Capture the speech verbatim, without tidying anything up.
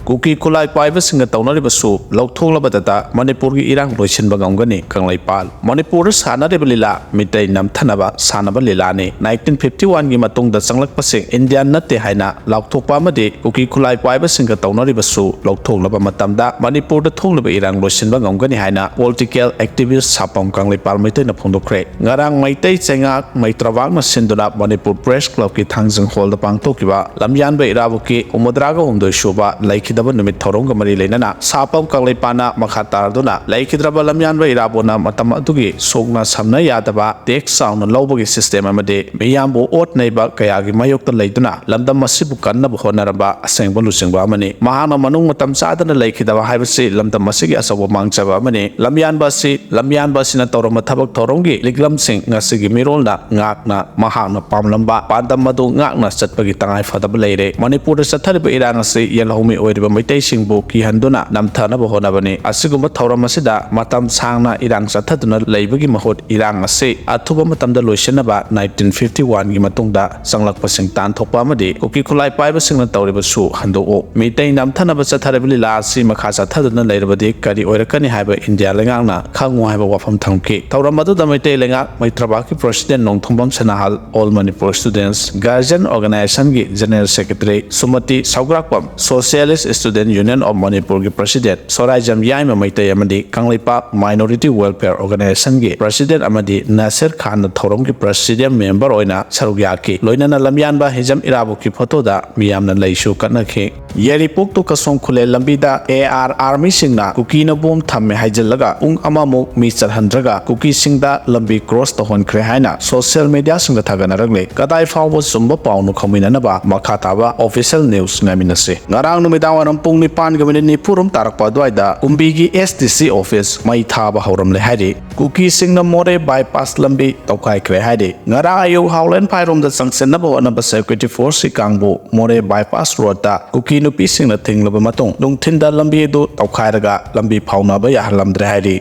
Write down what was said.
ꯀꯨꯀꯤ ꯈꯨꯠꯂꯥꯏ ꯄꯥꯏꯕꯁꯤꯡꯒ ꯇꯧꯅꯔꯤꯕꯁꯨ ꯂꯧꯊꯣꯛꯂꯕꯗꯇ ꯃꯅꯤꯄꯨꯔꯒꯤ ꯏꯔꯥꯡ ꯂꯣꯏꯁꯤꯟꯕ ꯉꯝꯒꯅꯤ꯫ ꯀꯪꯂꯩꯄꯥꯜ꯫ ꯃꯅꯤꯄꯨꯔꯗ ꯁꯥꯟꯅꯔꯤꯕ ꯂꯤꯂꯥ ꯃꯤꯇꯩ ꯅꯝꯊꯅꯕ ꯁꯥꯟꯅꯕ ꯂꯤꯂꯥꯅꯤ꯫ ꯅꯥꯏꯟꯇꯤꯟ ꯐꯤꯐꯇꯤ ꯋꯥꯟꯒꯤ ꯃꯇꯨꯡꯗ ꯆꯪꯂꯛꯄꯁꯤꯡ ꯏꯟꯗꯤꯌꯥꯟ ꯅꯠꯇꯦ ꯍꯥꯏꯅ ꯂꯥꯎꯊꯣꯛꯄ ꯑꯃꯗꯤ ꯀꯨꯀꯤ ꯈꯨꯠꯂꯥꯏ ꯄꯥꯏꯕꯁꯤꯡꯒ ꯇꯧꯅꯔꯤꯕꯁꯨ ꯂꯧꯊꯣꯛꯂꯕ ꯃꯇꯝꯗ ꯃꯅꯤꯄꯨꯔꯗ ꯊꯣꯛꯂꯤꯕ ꯏꯔꯥꯡ ꯂꯣꯏꯁꯤꯟꯕ ꯉꯝꯒꯅꯤ ꯍꯥꯏꯅ political activist ꯁꯥꯄꯝ ꯀꯪꯂꯩꯄꯥꯜ ꯃꯩꯇꯩꯅ ꯐꯣꯡꯗꯣꯛꯈ꯭ꯔꯦ꯫ ꯉꯔꯥꯡ ꯃꯩꯇꯩ ꯆꯩꯉꯥꯛ ꯃꯩꯇ꯭ꯔꯕꯥꯛꯅ ꯁꯤꯟꯗꯨꯅ ꯃꯅꯤꯄꯨꯔ Press Clubꯀꯤ ꯊꯥꯡꯖꯤꯡ ꯍꯣꯜꯗ ꯄꯥꯡꯊꯣꯛꯈꯤꯕ ꯂꯝꯌꯥꯟꯕ ꯏꯔꯥꯕꯣꯠꯀꯤ ꯍꯨꯝꯐꯨꯇꯔꯥꯒ ꯍꯨꯝꯗꯣꯏ ꯁꯨꯕ ꯂꯩꯈꯤꯗꯕ ꯅꯨꯃꯤꯠ ꯊꯧꯔꯝꯒ ꯃꯔꯤ ꯂꯩꯅꯅ ꯁꯥꯄꯝ ꯀꯪꯂꯩꯄꯥꯜꯅ ꯃꯈꯥ ꯇꯥꯔꯗꯨꯅ ꯂꯩꯈꯤꯗ꯭ꯔꯕ ꯂꯝꯌꯥꯟꯕ ꯏꯔꯥꯕꯣꯠꯅ ꯃꯇꯝ ꯑꯗꯨꯒꯤ ꯁꯣꯛꯅ ꯁꯝꯅ ꯌꯥꯗꯕ tax ꯆꯥꯎꯅ ꯂꯧꯕꯒꯤ system ꯑꯃꯗꯤ ꯃꯤꯌꯥꯝꯕꯨ ꯑꯣꯠ ꯅꯩꯕ ꯀꯌꯥꯒꯤ ꯃꯥꯌꯣꯛꯇ ꯂꯩꯗꯨꯅ ꯂꯝꯗꯝ ꯑꯁꯤꯕꯨ ꯀꯟꯅꯕ ꯍꯣꯠꯅꯔꯝꯕ ꯑꯁꯦꯡꯕ ꯂꯨꯆꯤꯡꯕ ꯑꯃꯅꯤ꯫ ꯃꯍꯥꯛꯅ ꯃꯅꯨꯡ ꯃꯇꯝ ꯆꯥꯗꯅ ꯂꯩꯈꯤꯗꯕ ꯍꯥꯏꯕꯁꯤ ꯂꯝꯗꯝ ꯑꯁꯤꯒꯤ ꯑꯆꯧꯕ ꯃꯥꯡꯖꯕ ꯑꯃꯅꯤ꯫ ꯂꯝꯌꯥꯟꯕ ꯑꯁꯤ, ꯂꯝꯌꯥꯟꯕ ꯑꯁꯤꯅ ꯇꯧꯔꯝꯕ ꯊꯕꯛ ꯊꯧꯔꯝꯒꯤ ꯂꯤꯛꯂꯝꯁꯤꯡ ꯉꯁꯤꯒꯤ ꯃꯤꯔꯣꯜꯅ ꯉꯥꯛꯅ ꯃꯍꯥꯛꯅ ꯄꯥꯝꯂꯝꯕ ꯄꯥꯟꯗꯝ ꯑꯗꯨ ꯉꯥꯛꯅ ꯆꯠꯄꯒꯤ ꯇꯉꯥꯏ ꯐꯗꯕ ꯂꯩꯔꯦ꯫ ꯃꯅꯤꯄꯨꯔꯗ ꯆꯠꯊꯔꯤꯕ ꯏꯔꯥꯡ ꯑꯁꯤ ꯌꯦꯜꯍꯧꯃꯤ ꯑꯣꯏꯔꯤꯕ ꯃꯩꯇꯩꯁꯤꯡꯕꯨ ꯀꯤꯍꯟꯗꯨꯅ ꯅꯝꯊꯅꯕ ꯍꯣꯠꯅꯕꯅꯤ꯫ ꯑꯁꯤꯒꯨꯝꯕ ꯊꯧꯔꯝ ꯑꯁꯤꯗ ꯃꯇꯝ ꯁꯥꯡꯅ ꯏꯔꯥꯡ ꯆꯠꯊꯗꯨꯅ ꯂꯩꯕꯒꯤ ꯃꯍꯨꯠ ꯏꯔꯥꯡ ꯑꯁꯤ ꯑꯊꯨꯕ ꯃꯇꯝꯗ ꯂꯣꯏꯁꯤꯟꯅꯕ ꯅꯥꯏꯟꯇꯤꯟ ꯐꯤꯐꯇꯤ ꯋꯥꯟꯒꯤ ꯃꯇꯨꯡꯗ ꯆꯪꯂꯛꯄꯁꯤꯡ ꯇꯥꯟꯊꯣꯛꯄ ꯑꯃꯗꯤ ꯀꯨꯀꯤ ꯈꯨꯠꯂꯥꯏ ꯄꯥꯏꯕꯁꯤꯡꯅ ꯇꯧꯔꯤꯕꯁꯨ ꯍꯟꯗꯣꯛꯎ꯫ ꯃꯤꯇꯩ ꯅꯝꯊꯅꯕ ꯆꯠꯊꯔꯤꯕ ꯂꯤꯂꯥ ꯑꯁꯤ ꯃꯈꯥ ꯆꯠꯊꯗꯨꯅ ꯂꯩꯔꯕꯗꯤ ꯀꯔꯤ ꯑꯣꯏꯔꯛꯀꯅꯤ ꯍꯥꯏꯕ ꯏꯟꯗꯤꯌꯥ ꯂꯩꯉꯥꯛꯅ ꯈꯪꯉꯨ ꯍꯥꯏꯕ ꯋꯥꯐꯝ ꯊꯝꯈꯤ꯫ ꯊꯧꯔꯝ ꯑꯗꯨꯗ ꯃꯩꯇꯩ ꯂꯩꯉꯥꯛ ꯃꯩꯇ꯭ꯔꯕꯥꯛꯀꯤ President Nongthombam ꯁꯅꯥꯍꯜ, All Manipur Students Guardian Organizationꯒꯤ General Secretary ꯁꯨꯃꯇꯤ ꯁꯧꯒ꯭ꯔꯥꯛꯄꯝ, Socialist Student Union of Manipurꯒꯤ President ꯁꯣꯔꯥꯏꯖꯝ ꯌꯥꯏꯃ ꯃꯩꯇꯩ ꯑꯃꯗꯤ ꯀꯪꯂꯩꯄꯥꯛ Minority Welfare Organizationꯒꯤ President ꯑꯃꯗꯤ ꯅꯥꯁꯤꯔ ꯈꯥꯟꯅ ꯊꯧꯔꯝꯒꯤ Presidium Member ꯑꯣꯏꯅ ꯁꯔꯨꯛ ꯌꯥꯈꯤ꯫ ꯂꯣꯏꯅꯅ ꯂꯝꯌꯥꯟꯕ ꯍꯤꯖꯝ ꯏꯔꯥꯕꯣꯠꯀꯤ photoꯗ ꯃꯤꯌꯥꯝꯅ ꯂꯩꯁꯨ ꯀꯠꯅꯈꯤ꯫ ꯌꯥꯏꯔꯤꯄꯣꯛꯇꯨ ꯀꯁꯣꯝ ꯈꯨꯂꯦꯟ ꯂꯝꯕꯤꯗ A R Armyꯁꯤꯡꯅ ꯀꯨꯀꯤꯅ bomb ꯊꯝꯃꯦ ꯍꯥꯏꯖꯤꯜꯂꯒ ꯄꯨꯡ ꯑꯃꯃꯨꯛ ꯃꯤ ꯆꯠꯍꯟꯗ꯭ꯔꯒ ꯀꯨꯀꯤꯁꯤꯡꯗ ꯂꯝꯕꯤ cross ꯇꯧꯍꯟꯈ꯭ꯔꯦ ꯍꯥꯏꯅ social mediaꯁꯤꯡꯗ ꯊꯥꯒꯠꯅꯔꯛꯂꯦ꯫ ꯀꯗꯥꯏ ꯐꯥꯎꯕ ꯆꯨꯝꯕ ꯄꯥꯎꯅꯣ ꯈꯪꯃꯤꯟꯅꯅꯕ ꯃꯈꯥ ꯇꯥꯕ official news ꯉꯥꯏꯃꯤꯟꯅꯁꯤ꯫ ꯉꯔꯥꯡ ꯅꯨꯃꯤꯗꯥꯡꯋꯥꯏꯔꯝ ꯄꯨꯡ ꯅꯤꯄꯥꯟꯒ minute ꯅꯤꯐꯨ ꯔꯣꯝ ꯇꯥꯔꯛꯄ ꯑꯗꯨꯋꯥꯏꯗ ꯀꯨꯝꯕꯤꯒꯤ S D C office ꯃꯩ ꯊꯥꯕ ꯍꯧꯔꯝꯂꯦ ꯍꯥꯏꯔꯤ꯫ ꯀꯨꯀꯤꯁꯤꯡꯅ ꯃꯣꯔꯦ bypass ꯂꯝꯕꯤ ꯇꯧꯈꯥꯏꯈ꯭ꯔꯦ ꯍꯥꯏꯔꯤ꯫ ꯉꯔꯥꯡ ꯑꯌꯨꯛ ꯍꯥꯎꯂꯦꯟ ꯐꯥꯏꯔꯣꯝꯗ ꯆꯪꯁꯤꯟꯅꯕ ꯍꯣꯠꯅꯕ security forceꯀꯤ ꯀꯥꯡꯕꯨ ꯃꯣꯔꯦ bypass roadꯇ ꯀꯨꯀꯤ ꯅꯨꯄꯤꯁꯤꯡꯅ ꯊꯤꯡꯂꯕ ꯃꯇꯨꯡ ꯅꯨꯡꯊꯤꯟꯗ ꯂꯝꯕꯤ ꯑꯗꯨ ꯇꯧꯈꯥꯏꯔꯒ ꯂꯝꯕꯤ ꯐꯥꯎꯅꯕ ꯌꯥꯍꯜꯂꯝꯗ꯭ꯔꯦ ꯍꯥꯏꯔꯤ꯫